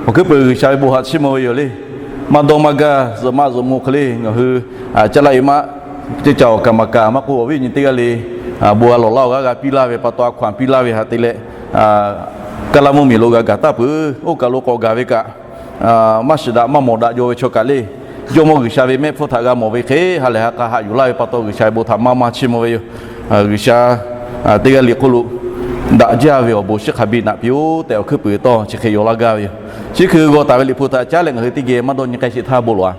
Awˬ hkuiˉ peuˬ G'uiˬsha ve bon htaꞈ chiˇ mvuh ve yoˬ le. Maˇ dawˇ maˇ gaˇ zuhꞈ maˆ zuhꞈ mvuh hk'e le ngaˬ hui, caˇ laˇ e maˆ, ceˇ caˇ awˬ kaˍ maˍ kaˍ maˇ k'oˆ, awˬ viˉ awˬ nyi teˇ g'aˇ le, bon a lawˬ laˇ awˬ g'aˇ g'a piˇ laˇ ve pa taw, a hkaw anˬ piˇ laˇ ve htaꞈ te leh, kaˇ laˇ mvuhˇmiˬ lo g'a gaˬ taˍ peuˬ. Oˇ kaˬ lo k'awꞈ gaˬ ve kaꞈ, maˇ shiˍ daꞈ maˇ mawˬ daꞈ jaw ve chaw kaꞈ le, Jawˇmawˇ G'uiˬsha ve mehˆ hpfuhˇ htaꞈ g'a mawˬ ve hk'e, ha lehˬ ha k'a haꞈ yuˬ laˇ ve pa taw, G'uiˬsha ve bon htaꞈ maˇ maˇ chiˇ mvuh ve yoˬ. G'uiˬsha teˇ g'aˇ le hk'oˆ lo daꞈ jaˇ ve awˬ bon shiˉ hk'a biˇ naꞈ piˇ-oˬ tehꞈ, awˬ hkuiˉ peuˬ tawˇ chi hk'e yaw laˇ gaˇ ve yoˬ. Chi hk'e g'aw taˍ ve Liꞈ hpu htaꞈ caˉ leh ngaˬ hui teˇ geh maˇ dawˇ nyi k'ai sheˍ htaˇ bon lawˬ-a.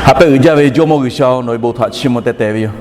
Haꞈ pehˇ uiˍ jaˇ ve Jawˇmawˇ G'uiˬsha-oˬ, nawˬ ve bon htaꞈ chiˇ mvuh teh teh ve yoˬ.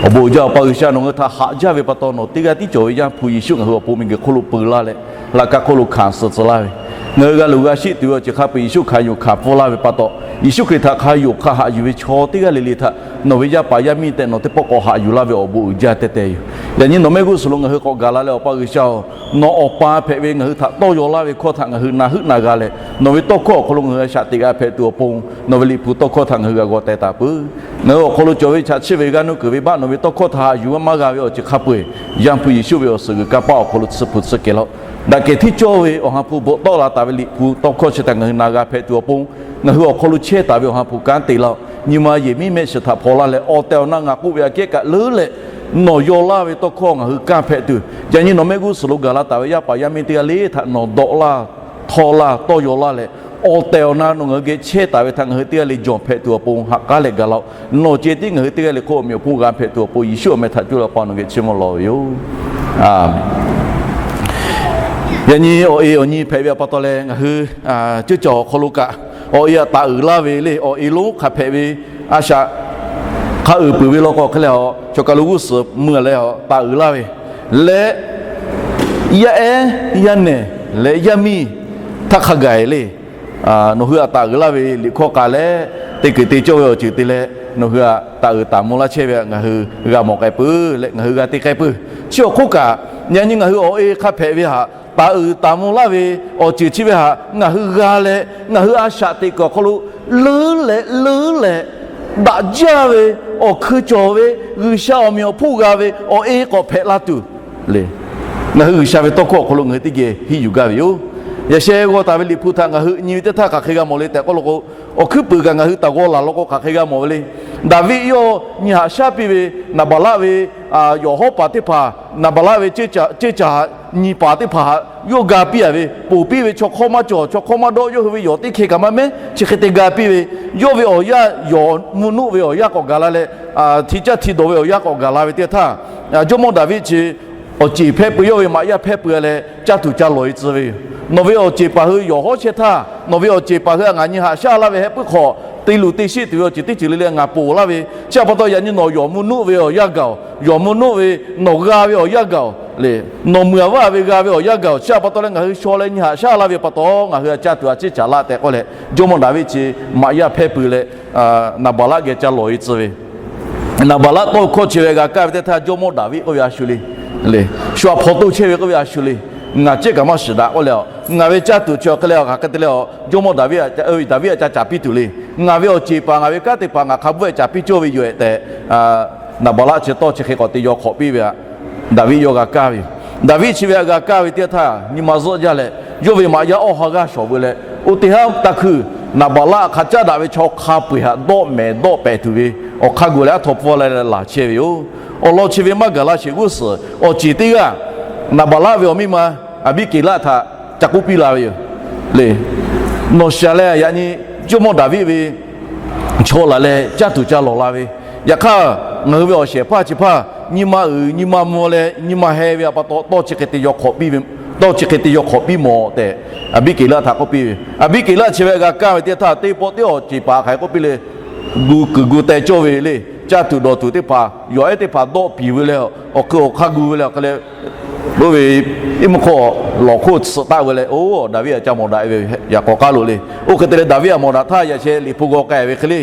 Awˬ bon uiˍ jaˇ Awˬ pa G'uiˬsha, nawˬ ngaˬ hui htaꞈ haꞈ jaˇ ve pa taw, nawˬ teˇ g'aˇ tiˉ cawˬ ve Yaˇ hpu Yeˍsuˆ ngaˬ hui awˬ pon miˬguiˬ hk'oˆ lo peu laˇ leh, laꞈ ka hk'oˆ lo hkanˍ suh tcuh laˇ ve, ngaˬ hui g'a luˬ g'a sheˆ tuˬ ve awˬ ceuˬ hk'a peu-eˬ Yeˍsuˆ hkanˍ yuˬ hkanˍ pfuhˇ laˇ ve pa taw, Yeˍsuˆ Hkriꞈ htaꞈ hk'a yonˍ hk'a haꞈ yuˬ ve chaw teˇ g'aˇ le le htaꞈ nawˬ ve yaˇ paˍ yaˇ miˇ tehꞈ nawˬ teˇ pawˆ k'awꞈ haꞈ yuˬ laˇ ve awˬ bon uiˍ jaˇ teh teh yoˬ. Yaꞈ nyi nawˬ mehˆ g'uˇ suhˍ lo ngaˬ hui k'awꞈ gaˬ la leh, Awˬ pa G'uiˬsha-oˬ, nawˬ Awˬ pa hpehꞈ ve ngaˬ hui htaꞈ tawˇ yaw laˇ ve hkawˇ htaꞈ ngaˬ hui na heuˆ na g'a leh, nawˬ ve tawˇ hkawˇ awˬ hk'aw lo ngaˬ hui a shaꞈ teꞈ g'a hpehꞈ tuˬ awˬ pon, nawˬ ve Liꞈ hpu tawˇ hkawˇ htaꞈ ngaˬ hui g'a g'aw teh taˍ peuˬ. Ngaˬ hui awˬ hk'aw lo cawˬ ve chaꞈ chiˇ ve g'aˇ nuˇ kuiˬ venˇbaˆ nawˬ ve tawˇ hkawˇ htaꞈ haꞈ yuˬ maˇ g'a ve awˬ ceuˬ hk'a peu-eˬ, Yaˇ hpu Yeˍsuˆ ve awˬ suhˍ g'uiˬ kanˇ paˆ awˬ hk'aw lo tsuhˇ hpu tsuhˇ kehˬ laˇ-oˆ. Daꞈ kehˬ hteˇ cawˇ ve Awˬ ha hpu bvuhꞈ tawˆ la taˍ ve Liꞈ hpu tawˇ hkawˇ chi htaꞈ ngaˬ hui na g'a hpehꞈ tuˬ awˬ pon, ngaˬ hui awˬ hk'aw lo chehˇ taˍ ve Awˬ ha hpu kanˉ te laˇ-oˆ. Nyi ma yehˬ miˉ mehˆ shiˍ htaꞈ hpaw laˇ leh, awˬ tehˬ awˬ na ngaˬ k'oˆ ve aꞈ kehˉ kaꞈ leuˉ leh, nawˬ yaw laˇ ve tawˇ hkawˇ ngaˬ hui kanˇ hpehꞈ tuˬ, yaꞈ nyi nawˬ mehˆ g'uˇ suhˍ lo gaˬ la taˍ ve yaˇ paˍ yaˇ miˇ teˇ g'aˇ le htaꞈ nawˬ dawꞈ laˇ, htawˇ laˇ, tawˇ yaw laˇ leh, awˬ tehˬ awˬ na nawˬ ngaˬ hui geh chehˇ taˍ ve htaꞈ ngaˬ hui teˇ g'aˇ le jawˬ hpehꞈ tuˬ awˬ pon haꞈ k'aˉ leh gaˬ laˇ-oˆ. Nawˬ ceh tiˉ ngaˬ hui teˇ g'aˇ le hk'oˆ awˬ meꞈ awˬ hponˇ g'a hpehꞈ tuˬ awˬ pon, Yeˍsuˆ awˬ meh htaꞈ cuˇ leh Awˬ pa nawˬ geh chiˇ mvuh lawˬ ve yoˬ. Yaꞈ nyi awˬ e awˬ nyi hpehꞈ ve pa taw leh, ngaˬ hui ceuˇ caˬ awˬ hk'aw lo kaꞈ awˬ e htaꞈ taˍ uiˍ laˇ ve le, awˬ e lonˉ hk'a hpehꞈ ve a shaꞈ hk'a uiˍ peuˬ ve law k'o hk'e leh, chaw kaˬ lo g'uˇ suhˍ mui leh taˍ uiˍ laˇ ve leh, yaˇ ehˉ yaˇ nehˬ leh yaˇ miˇ htaˇ hk'a gaˬ le, nawˬ hui htaꞈ taˍ uiˍ laˇ ve liꞈ hkawˇ k'a leh, teˇ kuiˬ te cawˇ ve awˬ ceuˬ te leh, nawˬ hui htaꞈ taˍ uiˍ taˍ mvuh laˇ chehˇ ve htaꞈ ngaˬ hui g'a mawˬ k'ai peuˬ leh ngaˬ hui g'a te k'ai peuˬ. Chi awˬ hk'oˆ kaꞈ, yaꞈ nyi ngaˬ hui awˬ e hk'a hpehꞈ ve htaꞈ taˍ uiˍ taˍ mvuh laˇ ve awˬ ceuˬ chi ve htaꞈ ngaˬ hui g'a leh, ngaˬ hui a shaꞈ teꞈ kuiˬ awˬ hk'aw lo leuˉ leh leuˉ leh, daꞈ jaˇ ve, awˬ hkui cawˬ ve, G'uiˬsha awˬ meꞈ awˬ hponˇ g'a ve awˬ e k'awꞈ hpehꞈ la tuˬ le, ngaˬ hui G'uiˬsha ve tawˇ hkawˇ awˬ hk'aw lo ngaˬ hui teˇ geh hiˆ yuˬ gaˇ ve yoˬ. Yaꞈ sheh g'aw taˍ ve Liꞈ hpu htaꞈ ngaˬ hui nyi ve teˇ htaˇ hk'aˬ hk'e g'a mawˬ le tehꞈ k'oˆ law k'o, awˬ hkuiˉ puiˍ kaꞈ ngaˬ hui taˍ g'aw laˬ law k'o hk'aˬ hk'e g'a mawˬ ve le. Daˍviˆ yawˇ nyi haꞈ shaˉ piˇ ve Naˍbaˍlaˆ ve yawˬ hawˉ paˍ teˇ hpaˍ, Naˍbaˍlaˆ ve ceuˇ caˬ nyi paˍ teˇ hpaˍ htaꞈ yawˇ ga piˇ a ve, ponˬ piˇ ve chaw hk'awˇ maˇ cawˬ, chaw hk'awˇ maˇ dawˆ, yawˇ hui ve yawˬ teˇ hkeh kaꞈ maˇ mehˉ, chi hk'e te ga piˇ ve, yawˇ ve awˬ yaˇ yawˬ mvuhˇ nuˆ ve awˬ yanˇ k'awꞈ gaˬ la leh, hti caˇ hti dawˬ ve awˬ yanˇ k'awꞈ gaˬ la ve teˇ htaˇ, Jawˇmawˇ Daˍviˆ chi awˬ ceˬ hpehˇ pui, yawˇ ve maꞈ yaˇ hpehˇ pui leh caˇ tuˬ ca lawˬ e tcuh ve yoˬ. Nawˬ ve awˬ ceˬ paˍ hui yawˬ hawˉ chehˇ htaˇ, nawˬ ve awˬ ceˬ paˍ hui htaꞈ ngaˬ nyi haꞈ shaˉ laˇ ve heh puiˉ hk'awꞈ te luˬ te sheˆ tuˬ ve awˬ ceuˬ teˇ ceuˬ le le ngaˬ ponˬ laˇ ve, chi htaꞈ pa taw yaꞈ nyi nawˬ yawˬ mvuhˇ nuˆ ve awˬ yanˇ gaˬ-oˬ. Yawˬ mvuhˇ nuˆ ve nawˬ g'a ve awˬ yanˇ gaˬ-oˬ le. Nawˬ muiˬ a vaˇ ve g'a ve awˬ yanˇ gaˬ-oˬ. Chi htaꞈ pa taw leh ngaˬ hui shaw leh nyi haꞈ shaˉ laˇ ve pa taw ngaˬ hui a caˇ tuˬ a ciˉ caˍ laˇ tehꞈ k'oˆ leh, Jawˇmawˇ Daˍviˆ chi maꞈ yaˇ hpehˇ pui leh Naˍbaˍlaˆ geh ca lawˬ e tcuh ve Naˍbaˍlaˆ tawˇ hkawˇ chi ve g'a kaˇ ve teˇ htaˇ, Jawˇmawˇ Daˍviˆ k'oˆ ve a shu le, le, shu aꞈ hpaw toˇ chehˇ ve k'oˆ ve a shu le, ngaˬ cehˇ kaꞈ maˇ shiˍ daꞈ k'oˆ leh, ngaˬ ve caˇ tuˬ chi awˬ hk'e leh hk'aˬ hk'e te leh, Jawˇmawˇ Daˍviˆ, Daˍviˆ htaꞈ ca caˍ piˇ tuˬ le. Ngaˬ ve awˬ ceˬ paˍ, ngaˬ ve kanˉ te paˍ ngaˬ hk'a bvuhˆ-e caˍ piˇ cawˇ ve yoˬ-ehꞈ tehꞈ, Naˍbaˍlaˆ chi tawˇ chi hk'e k'awꞈ te yaw hk'awꞈ piˇ ve htaꞈ Daˍviˆ yawˇ g'a kaˇ ve yoˬ. Daˍviˆ chi ve htaꞈ g'a kaˇ ve teˇ htaˇ, nyi ma zuhˆ jaˇ leh, yawˇ ve maꞈ yaˇ awˇ ha g'aˇ shawˍ veu leh, oˇ teˇ haˉ taˇ hkuiˇ Naˍbaˍlaˆ hk'a caˉ daꞈ ve chaw hk'a peu-eˬ htaꞈ dawˆ mehˍ dawˆ pehˍ tuˬ ve awˬ hk'aˇ gu leh aˉ htaw pfuhˇ la leh laˬ chehˇ ve yoˬ. Awˬ lawn chi ve maˇ gaˬ laˇ sheˍ g'uˇ suhˍ awˬ ceˬ teˇ g'aˇ Naˍbaˍlaˆ ve awˬ miˇ ma Aˍbiˆkeˍlaˆ htaꞈ ca k'oˆ piˇ la ve yoˬ. Le, nawˬ shaˍ leh yaꞈ nyi Jawˇmawˇ Daˍviˆ ve chaw laˬ leh caˇ tuˬ ca lawˬ la ve. Yaꞈ hk'aˇ, ngaˬ hui ve awˬ shehˍ hpaˇ chi hpaˇ nyi ma uiˍ nyi ma mvuh leh nyi ma heh ve pa taw, tawˇ chi hk'e te yaw hk'awꞈ piˇ ve, tawˇ chi hk'e te yaw hk'awꞈ piˇ mawˬ tehꞈ, Aˍbiˆkeˍlaˆ htaꞈ k'oˆ piˇ ve. Aˍbiˆkeˍlaˆ chi ve g'a kaˇ ve teˇ htaˇ, teˇ pawˆ teˇ awˬ ceˬ paˍ hk'aˬ hk'e k'oˆ piˇ le, gu kuiˬ gu teh cawˇ ve le, caˇ tuˬ dawˬ tuˬ teˇ hpaˍ, yawˬ ehˉ teˇ hpaˍ dawˆ piˍ ve leh, awˬ hk'e awˬ hk'aˇ gu ve leh hk'e leh, oˇ ve iˉ mvuhˇ hk'aw lawˬ hk'oˆ tsuhꞈ taˆ ve leh, oˇ Daˍviˆ htaꞈ ca mawˬ daꞈ ve yaꞈ k'awꞈ k'aˉ loꞈ le. Oˇ hk'e te leh Daˍviˆ htaꞈ mawˬ daꞈ htaˇ, yaꞈ sheh Liꞈ hpu g'aw k'ai ve hk'e le,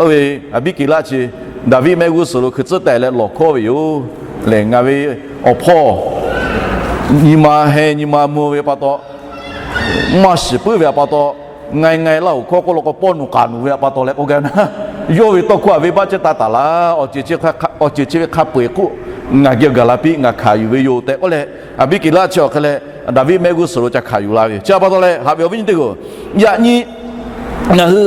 oˇ ve Aˍbiˆkeˍlaˆ chi Daˍviˆ mehˆ g'uˇ suhˍ lo hkui tcuhˉ tehꞈ leh lawˬ hkawˇ ve yoˬ. Lehˬ, ngaˬ ve awˬ hpawˇ nyi ma heh nyi ma mvuh ve pa taw, maˇ shiˍ puiˉ ve pa taw, ngai ngai laˇ oˬ hkawˇ k'oˆ law k'o, pawˆ nuˬ k'aˍ nuˬ ve pa taw leh k'oˆ gaˇ ve na, yawˇ ve tawˇ hkawˇ htaꞈ venˇbaˆ cehˇ taˍ taˍ laˇ. Awˬ ceuˬ chi ve hk'a peu-eˬ hk'oˆ ngaˬ geh gaˬ la piˇ, ngaˬ hkanˍ yuˬ ve yoˬ tehꞈ k'oˆ leh, Aˍbiˆkeˍlaˆ chi awˬ hk'e leh Daˍviˆ mehˆ g'uˇ suhˍ lo ca hkanˍ yuˬ la ve yoˬ. Chi pa taw leh haꞈ ve awˬ viˉ nyi teˇ hpaˍ-oˬ, yaꞈ nyi ngaˬ hui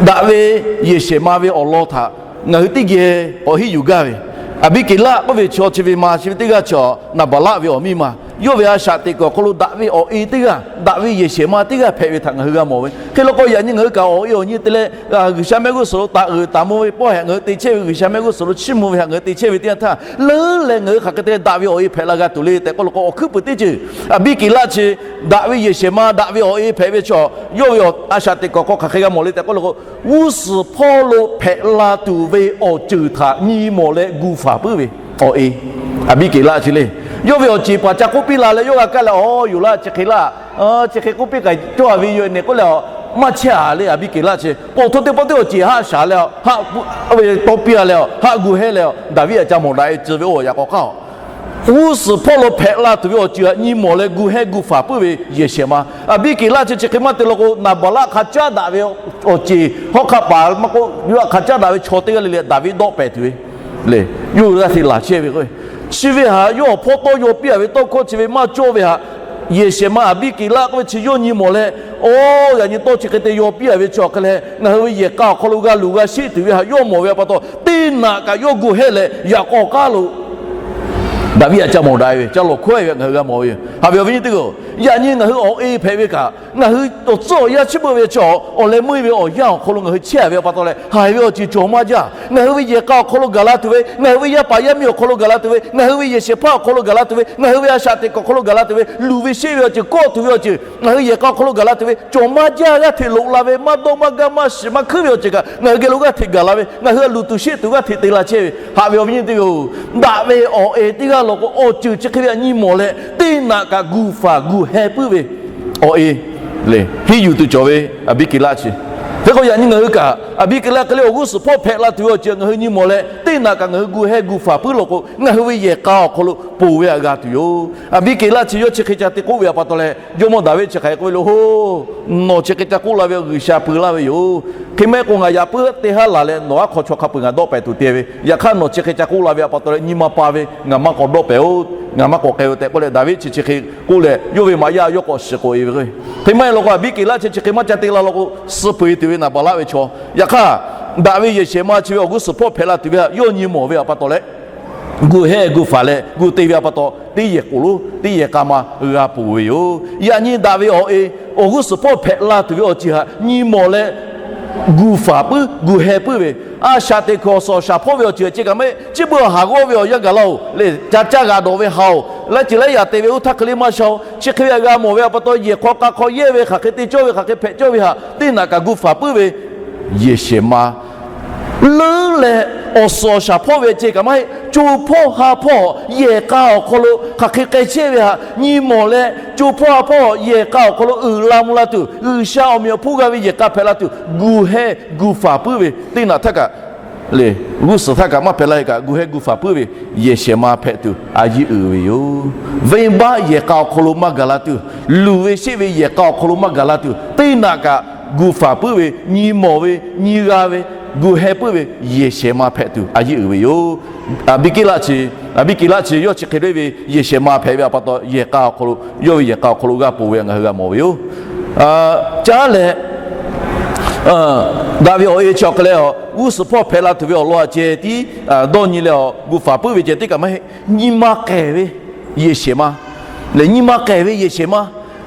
daꞈ ve yehˬ shehˍ ma ve awˬ lawn htaꞈ ngaˬ hui teˇ geh k'awꞈ henˇ yuˬ gaˇ ve. Aˍbiˆkeˍlaˆ k'oˆ ve chaw chi ve ma chi ve teˇ g'aˇ chaw Naˍbaˍlaˆ ve awˬ miˇ ma, yawˇ ve a shaꞈ teꞈ kuiˬ awˬ hk'aw lo daꞈ ve awˬ e teˇ g'aˇ, daꞈ ve yehˬ shehˍ ma teˇ g'aˇ hpehꞈ ve htaꞈ ngaˬ hui g'a mawˬ ve. Hk'e law k'o, yaꞈ nyi ngaˬ hui kaꞈ awˬ e awˬ nyi te leh G'uiˬsha mehˆ g'uˇ suhˍ lo taꞈ g'uiˬ taˍ mvuh ve pawˆ hehꞈ ngaˬ hui te chehˇ ve, G'uiˬsha mehˆ g'uˇ suhˍ lo chiˇ mvuh ve htaꞈ ngaˬ hui te chehˇ ve teˇ yanˇ htaˇ, leuˉ leh ngaˬ hui hk'aˬ hk'e te daꞈ ve awˬ e hpehꞈ la g'a tuˬ le tehꞈ k'oˆ law k'o, awˬ hkuiˉ puiˍ teˇ ceuˬ, Aˍbiˆkeˍlaˆ chi daꞈ ve yehˬ shehˍ ma, daꞈ ve awˬ e hpehꞈ ve chaw, yawˇ ve a shaꞈ teꞈ kuiˬ awˬ hk'aw hk'aˬ hk'e g'a mawˬ le tehꞈ k'oˆ law k'o, g'uˇ suhˍ hpawˇ lo hpehꞈ la tuˬ ve awˬ ceuˬ htaꞈ nyi mawˬ leh gu faˍ puiˉ ve awˬ e Aˍbiˆkeˍlaˆ chi le. Yawˇ ve awˬ ceˬ paˍ ca k'oˆ piˇ la leh yawˇ g'a kaˇ leh, Awˬ, yoˬ laˇ, chi hk'e laˇ, chi hk'e k'oˆ piˇ kaꞈ cawˇ a ve yoˬ nehˬ k'oˆ leh, maˇ chehˇ a le. Aˍbiˆkeˍlaˆ chi k'o hto teˇ pawˆ teˇ awˬ ceˬ haˆ shaˍ leh, haˆ tawˇ piˇ a leh, haˆ gu hehˇ leh, Daˍviˆ htaꞈ ca mawˬ daꞈ e tcuh ve oˇ yaꞈ k'aw k'aˇ-oˬ, g'uˇ suhˍ hpawˇ lo hpehꞈ la tuˬ ve awˬ ceuˬ htaꞈ nyi mawˬ leh gu hehˇ gu faˍ puiˉ ve yehˬ shehˍ ma. Aˍbiˆkeˍlaˆ chi chi hk'e maˇ te law k'o, Naˍbaˍlaˆ hk'a caˉ daꞈ ve awˬ ceˬ hawˉ hk'aˆ paˍ maˇ k'oˆ, yawˇ htaꞈ hk'a caˉ daꞈ ve chaw teˇ g'aˇ le le Daˍviˆ dawˆ pehˍ tuˬ ve le, yawˇ hui g'aˇ hteꞈ laˬ chehˇ ve k'o, chi ve htaꞈ yawˇ awˬ hpawˇ tawˇ yaw piˇ a ve tawˇ hkawˇ chi ve maˇ cawˇ ve htaꞈ, yehˬ shehˍ ma Aˍbiˆkeˍlaˆ k'oˆ ve chi yawˇ nyi mawˬ leh, Oˇ, yaꞈ nyi tawˇ chi hk'e te yaw piˇ a ve chi awˬ hk'e leh ngaˬ hui ve yehˬ k'a awˬ hk'aw lo g'a luˬ g'a sheˆ tuˬ ve htaꞈ yawˇ mawˬ ve pa taw, teˇ naꞈ kaꞈ yawˇ gu hehˇ leh yaꞈ k'aw k'aˇ lo Daˍviˆ htaꞈ ca mawˬ daꞈ ve, ca lawˬ hkawehˇ ve ngaˬ hui g'a mawˬ ve yoˬ. Haꞈ ve awˬ viˉ nyi teˇ hpaˍ-oˬ, yaꞈ nyi ngaˬ hui awˬ e hpehꞈ ve kaꞈ, ngaˬ hui awˬ tcuhˉ awˬ yanˇ chi beuꞈ ve chi awˬ leh meuˇ ve awˬ yanˇ awˬ hk'aw lo ngaˬ hui chehˇ a ve pa taw leh, haiˬ ve awˬ ceuˬ cawˬ maˇ jaˇ. Ngaˬ hui ve yehˬ k'a awˬ hk'aw lo gaˬ la tuˬ ve, ngaˬ hui ve yaˇ paˍ yaˇ miˇ awˬ hk'aw lo gaˬ la tuˬ ve, ngaˬ hui ve yehˬ shehˍ hpaˇ awˬ hk'aw lo gaˬ la tuˬ ve, ngaˬ hui ve a shaꞈ teꞈ kuiˬ awˬ hk'aw lo gaˬ la tuˬ ve, luˬ ve sheˆ ve awˬ ceuˬ, kawˆ tuˬ ve awˬ ceuˬ, ngaˬ hui yehˬ k'a awˬ hk'aw lo gaˬ la tuˬ ve cawˬ maˇ jaˇ. G'aˇ hteꞈ loꞈ la ve, maˇ dawˇ maˇ gaˇ maˇ shiˍ maˇ hkuiˉ ve awˬ ceuˬ kaꞈ ngaˬ hui geh lo g'aˇ hteꞈ gaˬ la ve, ngaˬ hui a luˬ tuˬ sheˆ tuˬ g'aˇ hteꞈ te la chehˇ ve. Haꞈ ve awˬ viˉ nyi teˇ hpaˍ-oˬ, daꞈ ve awˬ e teˇ g'aˇ law k'o, awˬ ceuˬ chi hk'e ve htaꞈ nyi mawˬ leh teˇ naꞈ kaꞈ gu faˍ gu heh puiˉ ve awˬ e le, henˇ yuˬ tuˬ cawˬ ve Aˍbiˆkeˍlaˆ chi. Hk'e k'o, yaꞈ nyi ngaˬ hui kaꞈ Aˍbiˆkeˍlaˆ hk'e le awˬ g'uˇ suhˍ hpawˇ hpehꞈ la tuˬ ve awˬ ceuˬ ngaˬ hui nyi mawˬ leh teˇ naꞈ kaꞈ ngaˬ hui gu heh gu faˍ puiˉ law k'o, ngaˬ hui ve yehˬ k'a awˬ hk'aw lo ponˬ ve htaꞈ g'a tuˬ yoˬ. Aˍbiˆkeˍlaˆ chi yawˇ chi hk'e ca te k'oˆ ve htaꞈ pa taw leh, jawˇmawˇ Daˍviˆ chi hk'aˬ hk'e k'oˆ ve le, Oˇ, nawˬ chi hk'e ca k'oˆ la ve G'uiˬsha peu laˇ ve yoˬ. Hk'e maˇ heˆ k'o, ngaˬ yaꞈ puiˉ teˇ haˉ laˬ leh nawˬ aˉ hk'aw chaw hk'a peu-eˬ ngaˬ dawˆ pehˍ tuˬ te ve. Yaꞈ hk'aˇ nawˬ chi hk'e ca k'oˆ la ve htaꞈ pa taw leh nyi ma pa ve, ngaˬ maˇ k'awꞈ dawˆ pehˍ-oˬ, ngaˬ maˇ k'awꞈ k'ai-oˬ tehꞈ k'oˆ leh, Daˍviˆ chi chi hk'e k'oˆ leh, yawˇ ve maꞈ yaˇ yawˇ k'awꞈ shiˍ k'oꞈ-e ve k'o. Hk'e maˇ heˆ law k'o, Aˍbiˆkeˍlaˆ chi chi hk'e maˇ ca te la law k'o, suh peu-eˬ tuˬ ve Naˍbaˍlaˆ ve chaw. Yaꞈ hk'aˇ, daꞈ ve yehˬ shehˍ ma chi ve awˬ g'uˇ suhˍ hpawˇ hpehꞈ la tuˬ ve htaꞈ yawˇ nyi mawˬ ve htaꞈ pa taw leh, gu heh gu faˍ leh gu te ve htaꞈ pa taw, teˇ yehˬ k'oˍ lonˉ teˇ yehˬ k'a ma g'a ponˬ ve yoˬ. Yaꞈ nyi daꞈ ve awˬ e, awˬ g'uˇ suhˍ hpawˇ hpehꞈ la tuˬ ve awˬ ceuˬ htaꞈ nyi mawˬ leh gu faˍ puiˉ gu heh puiˉ ve, a shaꞈ teꞈ kuiˬ awˬ suhˍ awˬ shaˍ hpawˇ ve awˬ ceuˬ htaꞈ ceh kaꞈ maˇ heˆ. Chi beuꞈ haˍ g'awˇ ve awˬ yanˇ gaˬ laˇ-oˬ le, ca caˇ g'a dawˬ ve haꞈ-oˬ, laiˉ ceuˬ laiˉ yaꞈ te ve oˇ htaˇ hk'e le maˇ sha-oˬ. Chi hk'e ve htaꞈ g'a mawˬ ve htaꞈ pa taw, yehˬ hk'aw k'a hk'aw yehˇ ve hk'aˬ hk'e te cawˇ ve, hk'aˬ hk'e hpehꞈ cawˇ ve htaꞈ teˇ naꞈ kaꞈ gu faˍ puiˉ ve yehˬ shehˍ ma leuˉ leh, awˬ suhˍ awˬ shaˍ hpawˇ ve ceh kaꞈ maˇ heˆ. Co hpawˇ ha hpawˇ yehˬ k'a awˬ hk'aw lo hk'aˬ hk'e k'ai chehˇ ve htaꞈ nyi mawˬ leh, co hpawˇ ha hpawˇ yehˬ k'a awˬ hk'aw lo uiˍ la mvuh la tuˬ, G'uiˬsha awˬ meꞈ awˬ hponˇ g'a ve yehˬ k'a hpehꞈ la tuˬ, gu heh gu faˍ puiˉ ve teˇ naꞈ htaˇ kaꞈ le, g'uˇ suhˍ htaˇ kaꞈ maˇ hpehꞈ la ve kaꞈ, gu heh gu faˍ puiˉ ve yehˬ shehˍ ma hpehꞈ tuˬ a yiˇ uiˍ ve yoˬ. Venˇbaˆ yehˬ k'a awˬ hk'aw lo maˇ gaˬ la tuˬ, luˬ ve sheˆ ve yehˬ k'a awˬ hk'aw lo maˇ gaˬ la tuˬ, teˇ naꞈ kaꞈ gu faˍ puiˉ ve, nyi mawˬ ve, nyi g'a ve, gu heh puiˉ ve yehˬ shehˍ ma hpehꞈ tuˬ a yiˇ uiˍ ve yoˬ. Aˍbiˆkeˍlaˆ chi, Aˍbiˆkeˍlaˆ chi yawˇ chi hk'e le ve yehˬ shehˍ ma hpehꞈ ve htaꞈ pa taw, yehˬ k'a awˬ hk'aw lo, yawˇ ve yehˬ k'a awˬ hk'aw lo g'a ponˬ ve htaꞈ ngaˬ hui g'a mawˬ ve yoˬ. Caˉ leh, daꞈ ve awˬ e chi awˬ hk'e leh, g'uˇ suhˍ hpawˇ hpehꞈ la tuˬ ve awˬ lawn htaꞈ ceh tiˉ dawˇ nyi leh, gu faˍ puiˉ ve ceh teˇ kaꞈ maˇ heˆ. Nyi ma k'ehˬ ve yehˬ shehˍ ma lehˬ, nyi ma k'ehˬ ve yehˬ shehˍ ma.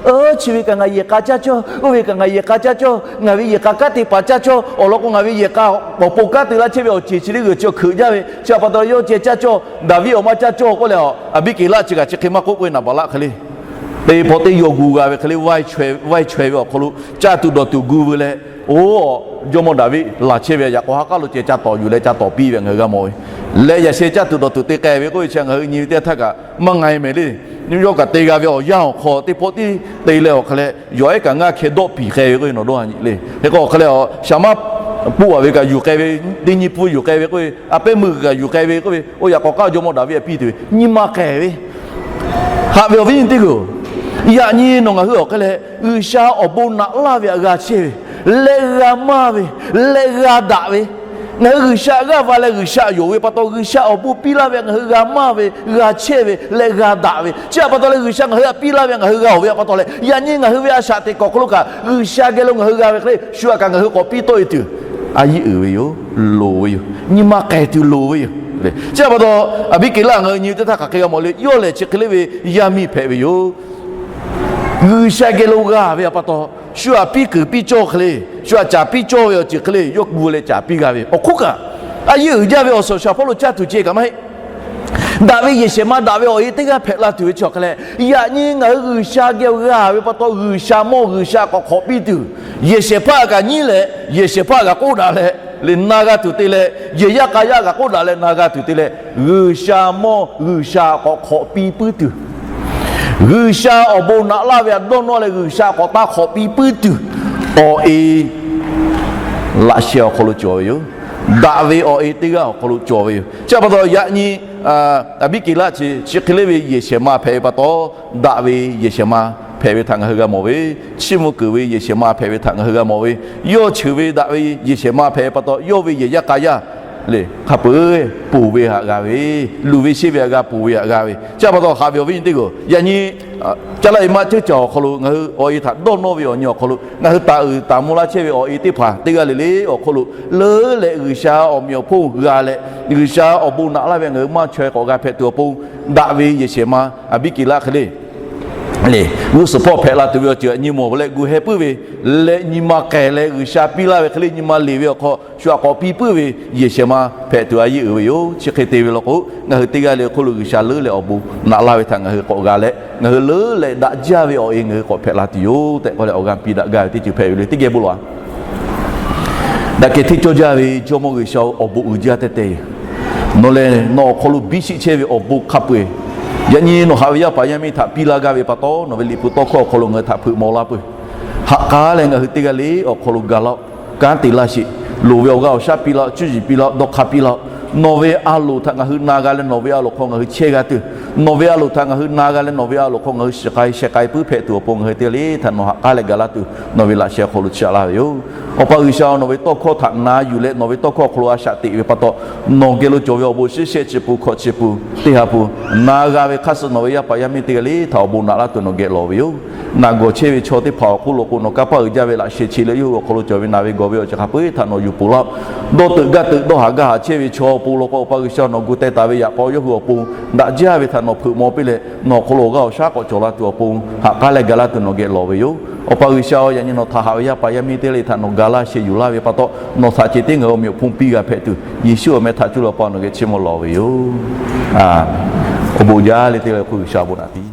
Chi ve kaꞈ ngaˬ yehˬ k'a caˇ cawˇ, oˇ ve kaꞈ ngaˬ yehˬ k'a caˇ cawˇ, ngaˬ ve yehˬ k'a kanˉ te paˍ caˇ cawˇ, awˬ lawn k'o ngaˬ ve yehˬ k'a k'awꞈ po kanˉ te laˇ chehˇ ve awˬ ceˬ chi le g'uiˬ chi hkeuꞈ jaˇ ve, chi htaꞈ pa taw yawˇ ceh caˇ cawˇ, Daˍviˆ awˬ ma caˇ cawˇ k'oˆ leh, Aˍbiˆkeˍlaˆ chi kaꞈ chi hk'e maˇ k'oˆ k'oˆ ve, Naˍbaˍlaˆ hk'e le teˇ pawˆ teˇ yaw gu g'a ve hk'e le, vaiˇ chaweh ve awˬ hk'aw lo caˇ tuˬ dawˬ tuˬ gu veu leh, oˇ, jawˇmawˇ Daˍviˆ laˬ chehˇ ve yaꞈ k'aw ha k'aˉ lo ceh ca tawˍ yuˬ leh ca tawˍ piˇ ve ngaˬ hui g'a mawˬ ve. Leh yaꞈ sheh caˇ tuˬ dawˬ tuˬ te k'ai ve k'oˆ ve chi ngaˬ hui nyi ve teˇ htaˇ kaꞈ maˇ nga e mehˍ le. Yawˇ kaꞈ te g'a ve awˬ yanˇ awˬ hk'aw teˇ pawˆ tiˉ te leh awˬ hk'e leh, yawˬ ehˉ kaꞈ ngaˇ hkeh dawˆ piˍ k'ai ve k'oˆ ve nawˬ dawˇ ha nyi le. Hk'e k'o awˬ hk'e leh, shaˍ maˇ poˆ a ve kaꞈ yuˬ k'ai ve, teˇ nyi pfuhˇ yuˬ k'ai ve k'oˆ ve, a pehˉ meuˇ kaꞈ yuˬ k'ai ve k'oˆ ve, oˇ yaꞈ k'aw k'aˉ jawˇmawˇ Daˍviˆ htaꞈ piˇ tuˬ ve, nyi ma k'ehˬ ve Haꞈ ve awˬ viˉ nyi teˇ hpaˍ-oˬ, yaꞈ nyi nawˬ ngaˬ hui awˬ hk'e leh G'uiˬsha awˬ bon naꞈ laˇ ve htaꞈ g'a chehˇ ve, leh g'a maˇ ve, leh g'a daꞈ ve, Ngaˬ hui G'uiˬsha g'aˇ va leh G'uiˬsha yonˍ ve pa taw, G'uiˬsha awˬ bon piˇ laˇ ve ngaˬ hui g'a maˇ ve, g'a chehˇ ve leh g'a daꞈ ve. Chi htaꞈ pa taw leh G'uiˬsha ngaˬ hui htaꞈ piˇ laˇ ve ngaˬ hui g'a oˬ ve htaꞈ pa taw leh, yaꞈ nyi ngaˬ hui ve a shaꞈ teꞈ kuiˬ awˬ hk'aw lo kaꞈ G'uiˬsha geh lo ngaˬ hui g'a ve hk'e le, shu htaꞈ kaꞈ ngaˬ hui k'awꞈ piˇ tawˆ e tuˬ, a yiˇ uiˍ ve yoˬ, loˍ ve yoˬ, nyi ma k'ai tuˬ loˍ ve yoˬ. Chi htaꞈ pa taw, a biˇ keꞈ laˇ ngaˬ hui nyi teˇ htaˇ hk'aˬ hk'e g'a mawˬ le. Yawˇ lehˬ chi hk'e le ve yaˇ miˇ hpehꞈ ve yoˬ. G'uiˬsha geh lo g'a ve htaꞈ pa taw, shu htaꞈ piˇ kuiˬ piˇ cawˇ hk'e le, shu htaꞈ caˍ piˇ cawˇ ve awˬ ceuˬ hk'e le, yawˇ gu leh caˍ piˇ g'a ve awˬ hk'oˆ kaꞈ, a yiˇ uiˍ jaˇ ve awˬ suhˍ awˬ shaˍ hpawˇ lo caˇ tuˬ ceh kaꞈ maˇ heˆ. Daꞈ ve yehˬ shehˍ ma daꞈ ve awˬ e teˇ g'aˇ hpehꞈ la tuˬ ve chi awˬ hk'e leh, yaꞈ nyi ngaˬ hui G'uiˬsha geh g'a ve pa taw, G'uiˬsha mawˇ G'uiˬsha k'awꞈ hk'awꞈ piˇ tuˬ, yehˬ shehˍ hpaˇ kaꞈ nyiˉ leh, yehˬ shehˍ hpaˇ kaꞈ k'oˆ daꞈ leh, leh na g'a tuˬ te leh, yehˬ yaˇ k'a yaˇ kaꞈ k'oˆ daꞈ leh na g'a tuˬ te leh, G'uiˬsha mawˇ G'uiˬsha k'awꞈ hk'awꞈ piˇ puiˉ tuˬ, G'uiˬsha awˬ bon naꞈ laˇ ve htaꞈ dawˇ nawˇ leh G'uiˬsha k'awꞈ taˇ hk'awꞈ piˇ puiˉ tuˬ, awˬ e laꞈ sheh awˬ hk'aw lo cawˬ ve yoˬ. Daꞈ ve awˬ e teˇ g'aˇ awˬ hk'aw lo cawˬ ve yoˬ. Chi htaꞈ pa taw yaꞈ nyi, a, a biˇ keꞈ laˇ chi chi hk'e le ve yehˬ shehˍ ma hpehꞈ ve pa taw, daꞈ ve yehˬ shehˍ ma hpehꞈ ve htaꞈ ngaˬ hui g'a mawˬ ve, chiˇ mvuh keunˍ ve yehˬ shehˍ ma hpehꞈ ve htaꞈ ngaˬ hui g'a mawˬ ve, yawˇ cheuˬ ve daꞈ ve yehˬ shehˍ ma hpehꞈ ve pa taw, yawˇ ve yehˬ yaˇ k'a yaˇ lehˬ hk'a peu-eˬ ponˬ ve htaꞈ g'a ve, luˬ ve sheˆ ve htaꞈ g'a ponˬ ve htaꞈ g'a ve. Chi htaꞈ pa taw haꞈ ve awˬ viˉ nyi teˇ g'aˇ, yaꞈ nyi Caˇ laˇ e maˆ ceuˇ caˬ awˬ hk'aw lo ngaˬ hui awˬ e htaꞈ dawˇ nawˇ ve awˬ nyi awˬ hk'aw lo, ngaˬ hui taˍ uiˍ taˍ mvuh laˇ chehˇ ve awˬ e teˇ hpaˍ teˇ g'aˇ le le awˬ hk'aw lo, leuˉ leh G'uiˬsha awˬ meꞈ awˬ hponˇ g'a leh, G'uiˬsha awˬ bon naꞈ laˇ ve ngaˬ hui maˇ chaweh k'awꞈ g'a hpehꞈ tuˬ awˬ pon, daꞈ ve yehˬ shehˍ ma a biˇ keꞈ laˇ hk'e le, lehˬ g'uˇ suhˍ hpawˇ hpehꞈ la tuˬ ve awˬ ceuˬ aꞈ nyi mawˬ leh gu heh puiˉ ve, leh nyi ma k'ehˬ leh G'uiˬsha piˇ laˇ ve hk'e le nyi ma leˬ ve awˬ hk'aw shu aꞈ k'awꞈ piˇ puiˉ ve yehˬ shehˍ ma hpehꞈ tuˬ a yiˇ uiˍ ve yoˬ. Chi hk'e te ve law k'o, ngaˬ hui teˇ g'aˇ le awˬ hk'oˆ lo G'uiˬsha leuˉ leh awˬ bon naꞈ laˇ ve htaꞈ ngaˬ hui k'awꞈ g'a leh, ngaˬ hui leuˉ leh daꞈ jaˇ ve awˬ e ngaˬ hui k'awꞈ hpehꞈ la tuˬ yoˬ tehꞈ k'oˆ leh awˬ g'aˇ piˇ daꞈ gaˇ ve teˇ ceuˬ hpehꞈ ve le. Teˇ geh bon lawˬ a. Daꞈ kehˬ hteˇ cawˇ jaˇ ve Jawˇmawˇ G'uiˬsha-oˬ, awˬ bon uiˍ jaˇ tehˇ tehˇ yoˬ. Nawˬ lehˬ nawˬ awˬ hk'aw lo biˇ shiˆ chehˇ ve awˬ bon hk'a peu-eˬ, yaꞈ nyi nawˬ haꞈ ve yaˇ paˍ yaˇ miˇ htaꞈ piˇ laˇ gaˇ ve pa taw, nawˬ ve liꞈ hpu tawˇ hkawˇ awˬ hk'aw lo ngaˬ hui htaꞈ hpeuꞈ maw laˇ peuˬ. Haꞈ k'aˉ leh ngaˬ hui teˇ g'aˇ le awˬ hk'aw lo ga laˇ-oˆ. Kanˉ te laˇ sheˍ. Loˍ ve awˬ g'aˇ awˬ shaˉ piˇ laˇ-oˆ. Cuˇ yiˍ piˇ laˇ-oˆ. Dawˇ hk'a piˇ laˇ-oˆ. Nawˬ ve a loˍ htaꞈ ngaˬ hui na g'a leh nawˬ ve a loˍ hk'aw ngaˬ hui chehˇ g'a tuˬ, nawˬ ve a loˍ htaꞈ ngaˬ hui na g'a leh nawˬ ve a loˍ hk'aw ngaˬ hui shiˍ k'ai sheh k'ai puiˉ hpehꞈ tuˬ awˬ pon ngaˬ hui teˇ g'aˇ le htaꞈ nawˬ haꞈ k'aˉ leh ga laˇ tuˬ nawˬ ve laꞈ sheh awˬ hk'aw lo chiˇ aꞈ laˇ ve yoˬ. Awˬ pa G'uiˬsha, nawˬ ve tawˇ hkawˇ htaꞈ na yuˬ leh nawˬ ve tawˇ hkawˇ awˬ hk'aw lo a shaꞈ teꞈ ve pa taw, nawˬ geh lo cawˬ ve awˬ bon shiˉ shehˆ chi pun hkawꞈ chi pun teˇ ha pun na g'a ve hk'aˇ suh nawˬ ve yaˇ paˍ yaˇ miˇ teˇ g'aˇ le htaꞈ awˬ bon naꞈ laˇ tuˬ nawˬ geh lawˬ ve yoˬ. Naˬ gawˬ chehˇ ve chaw teˇ hpaˍ awˬ hk'oˆ lo k'o, nawˬ kanˇ paˆ uiˍ jaˇ ve laꞈ sheh chi leh yawˇ hui awˬ hk'aw lo cawˬ ve naˬ ve gawˬ ve awˬ ceuˬ hk'a peu-eˬ htaꞈ nawˬ yuˬ peuˬ laˇ-oˆ. Dawˇ teuꞈ gaˇ teuꞈ dawˇ haˍ gaˇ haˍ chehˇ ve chaw awˬ pon law k'o, Awˬ pa G'uiˬsha, nawˬ gu teh taˍ ve yaꞈ k'aw yawˇ hui awˬ pon daꞈ jaˇ ve htaꞈ nawˬ hpeuꞈ maw piˇ leh, nawˬ awˬ hk'aw lo awˬ g'aˇ awˬ shaˉ k'awꞈ cawˬ la tuˬ awˬ pon haꞈ k'aˉ leh ga laˇ tuˬ nawˬ geh lawˬ ve yoˬ. Awˬ pa G'uiˬsha-oˬ, yaꞈ nyi nawˬ htaꞈ haꞈ ve yaˇ paˍ yaˇ miˇ teˇ g'aˇ le htaꞈ nawˬ ga laˇ sheh yuˬ laˇ ve pa taw, nawˬ htaꞈ ceh tiˉ ngaˬ hui awˬ meꞈ awˬ hponˇ piˇ g'a hpehꞈ tuˬ, Yeˍsuˆ awˬ meh htaꞈ cuˇ leh Awˬ pa nawˬ geh chiˇ mvuh lawˬ ve yoˬ. Awˬ bon jaˇ le teˇ g'aˇ le hk'oˆ G'uiˬsha awˬ bon naꞈ piˇ